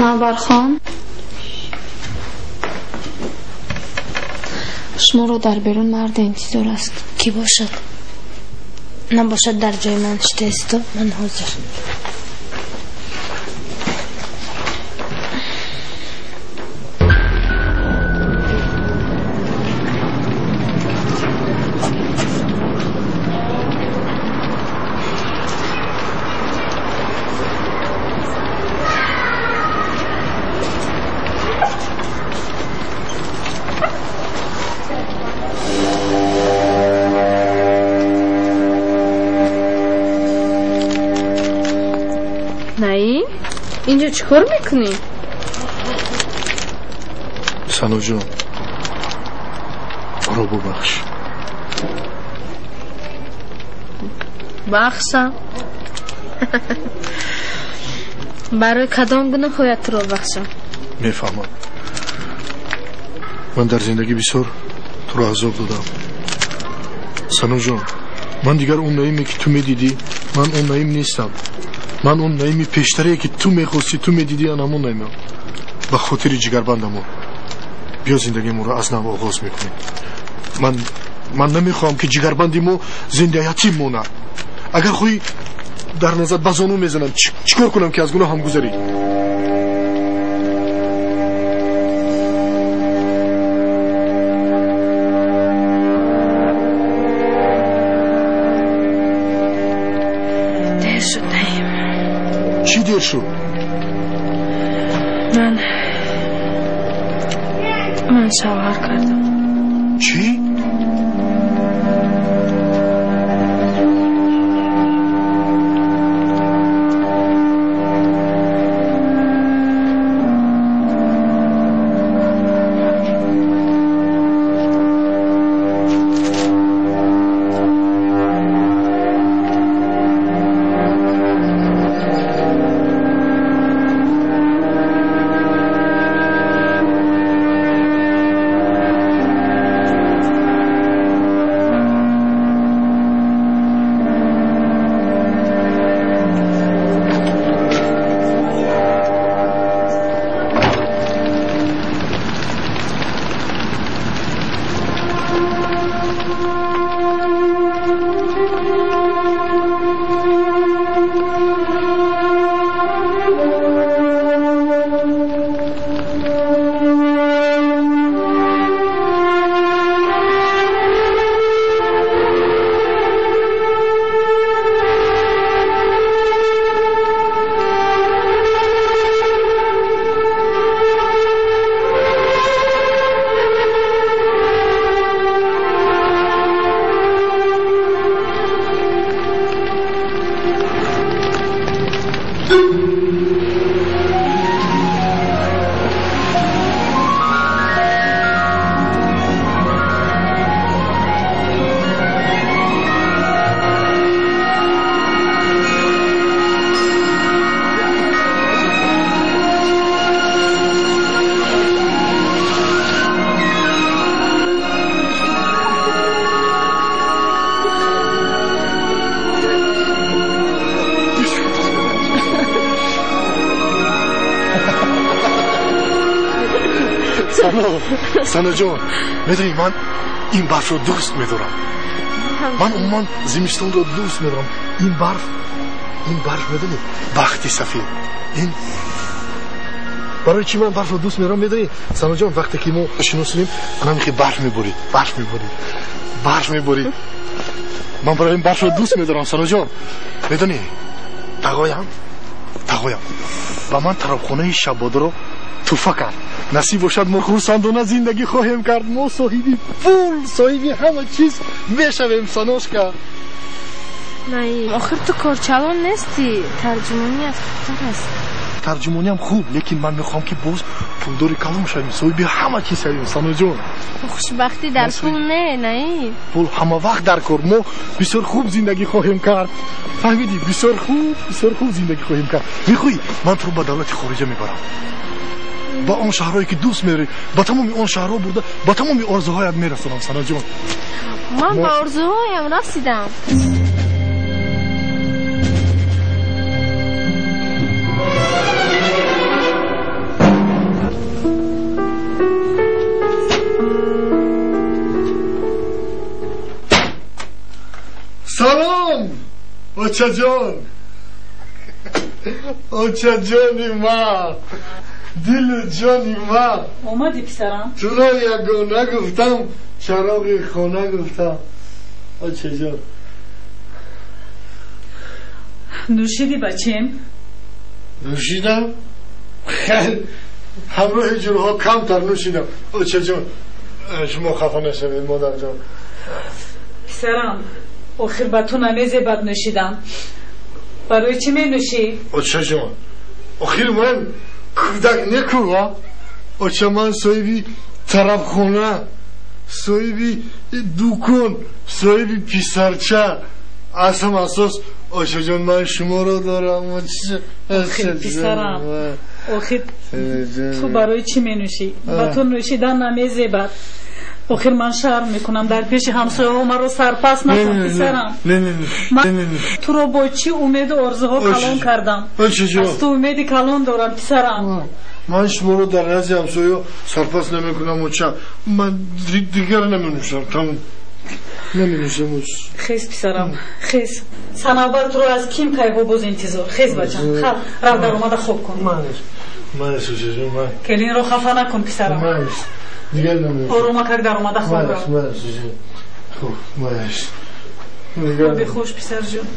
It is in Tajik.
Санавбархон, шуморо дар берун марде интизор аст. Кӣ бошад? Набошад дар ҷои ман шитаисту ман ҳозир. Инҷо чӣ кор мекунӣ? Саноҷон, маро бубахш. Бахшам. Барои кадом гуноҳҳоят туро бахшам? Мефаҳмам. Ман дар зиндагӣ бисёр туро азоб додам. Саноҷон, ман дигар он Наиме ки ту медидӣ, ман он Наим нестам. Ман он Наими пештарие ки ту мехостӣ, ту медидӣ, ан ҳамон Наимам. Ба хотири ҷигарбандамон биё зиндагимонро аз нав оғоз мекунем. Ман намехоҳам ки ҷигарбанди мо зинда ятим монад. Агар хоҳӣ дар назар ба зону мезанам. Чӣ кор кунам ки аз гуноҳам гузарӣ? Дер шуд, Наим. Чӣ дер шуд? Ман шавҳар кардам. Чӣ? Саноҷон, медонӣ ман ин барфро дӯст медорам. Ман умуман зимистонро дӯст медорам. Ин барф медонӣ, бахти сафед. Ин барои чӣ ман барфро дӯст медорам медонӣ? Саноҷон, вақте ки мо шиносидем, анамихе барф меборид, барф меборид, барф меборид. Ман барои ин барфро дӯст медорам, Саноҷон. Медонӣ, тағоям ба ман тарабхонаи Шаббодаро туҳфа кард. Насиб бошад мо хурсандона зиндагӣ хоҳем кард. Мо соҳиби пул, соҳиби ҳама чиз мешавем, Саношка. Наим, охир ту корчалон нестӣ, тарҷумоният хубтар аст. Тарҷумониям хуб, лекин ман мехоҳам ки боз пулдори калон шавем, соҳиби ҳама чиз шавем, Саноҷон. Хушбахтӣ дар пул не, Наим. Пул ҳама вақт дар кор. Мо бисёр хуб зиндагӣ хоҳем кард. Фаҳмидӣ? Бисёр хуб, бисёр хуб зиндагӣ хоҳем кард. Мехоҳӣ ман туро ба давлати хориҷа мебарам? Ба он шаҳрҳое ки дӯст мерӣ, ба тамоми он шаҳрҳо бурда, ба тамоми орзуҳоят мерасонам, Саноҷон. Ман ба орзуҳоям расидам. Салом очаҷон, очаҷони ман, дилу ҷони ман. Омадӣ, писарам? Туро ягона гуфтам, чароғи хона гуфтам, очаҷон. Нӯшидӣ, бачем? Нӯшидам, ҳамроҳи ҷурҳо камтар нӯшидам, очаҷон. Шумо хафа нашавед, модарҷон. Писарам, охир ба ту намезебад нӯшидан. Барои чӣ менӯшӣ? Очаҷон, охир ман кӯдак некӯва. Оча, ман соҳиби тарабхона, соҳиби дукон, соҳиби писарча. Аз ҳама асос, очаҷон, ман шуморо дорам. Охир, писарам, охир ту барои чӣ менӯшӣ? Ба ту нӯшидан намезебад. Охир ман шарм мекунам дар пеши ҳамсояҳо, маро сарпас накун, писарам. Ман туро бо чӣ умеду орзуҳо калон кардам. Аз ту умеди калон дорам, писарам. Ман шуморо дар назди ҳамсояҳо сарпас намекунам, оча. Ман дигар наменӯшам, тамом, наменӯшам. Хез, писарам, хез. Санавбар туро аз ким кайҳо боз интизор. Хез, бачам, хал рав, даромада хоб кун. Манеш, очаҷон, ман. Келинро хафа накун, писарам. Манеш, дигар наменӯшам. Орома как даромада хоб рав. Манеш, хуб, манеш. Хоби хуш, писарҷон.